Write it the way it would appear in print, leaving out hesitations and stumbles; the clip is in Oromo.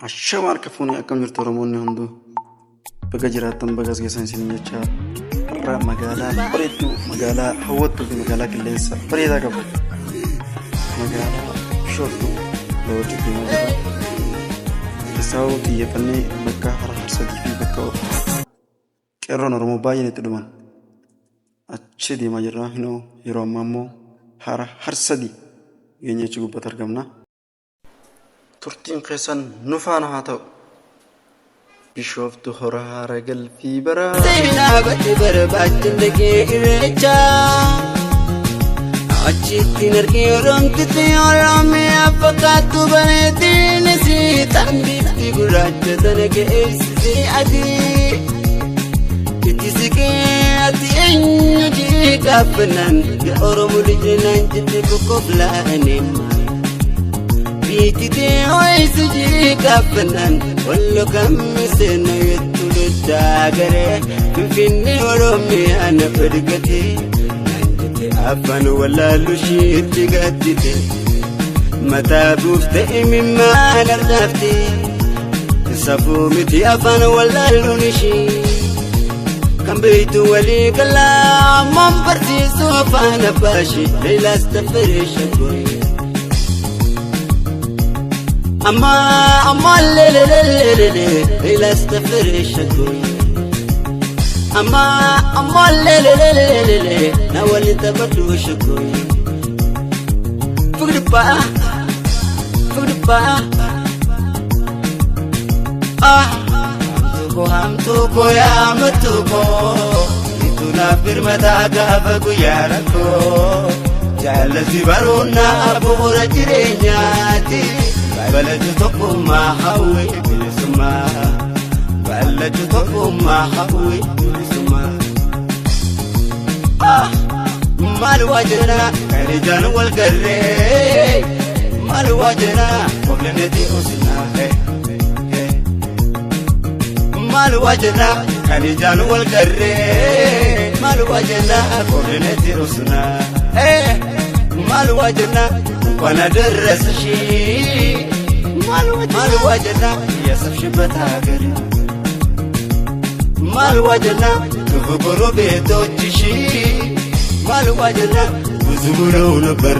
Ashama harka fuunee, akkam jirtu Oromoonni hunduu? Baga jiraattan, baga as geessan isin jecha. Har'a magaalaa bareedduu, magaalaa hawwattuu fi magaalaa qilleensa bareedaa qabu, magaalaa Bishooftuu daawwachuuf deemaa jirra. Keessaa xiyyeeffannee bakka Hara Harsadii fi bakka qeerroon Oromoo baay'een itti dhuman achi deemaa jirra. Hinoo yeroo ammaa immoo Hara Harsadii geenye achi gubbaatti argamna. Turtiin keessan nu faana haa ta'u. Bishooftu hora haara galfii baraa. Seenaa badde barbaachin dhaqee Irreecha. Achitti nargee Oromtitti Oromiyaa fakkaattu bareedin isii tan bifti gurraacha tana keessisee adii. Itti siqee ati eenyu jee gaafannaan, yaa Oromoo lijeenaan jette kokkoflaanee. Biititee ho'isi jee gaafannaan, wallo kammise na jettu loddaa garee Finfinnee Oromiyaa na fedgatee naan jette. Afaan wallaalu isheetti gaddite, mataa buufte imimmaan ardaafte. Safuu miti afaan wallaaluun ishee kan beektu walii galaa ammaan barsiisuu afaan abbaa ishee Leelaas Taffaree Shaggooyee. Amma amma lelelelelele, Leelaas Taffaree Shaggooyee. Amma amma lelelelelele, na waliin taphadhu Shaggooyee. Fugdupaa fugdupaa ah. Hamtuu koo, hamtuu koo, yaa koo, itu naaf birmataa gaafa guyyaa rakkoo. Jaallatri baroonnaa bu'uura jireenyaati. Balatu tokkummaa hawwee bilisummaa. Balatu tokkummaa hawwee bilisummaa. Maal waa jenna kan ijaan wal garree? Maal waa jenna qobleneeti usinaa? Maal waa jenna kan ijaan wal garree? Maal waa jenna qobleneeti usinaa? Maal waa jenna እንኳን አደረሰሽ? ማል waa jenna ያሰብሽበት ሀገር? ማል waa jenna ክፉ ጎረቤቶችሽ? ማል waa jenna ብዙ ብለው ነበር።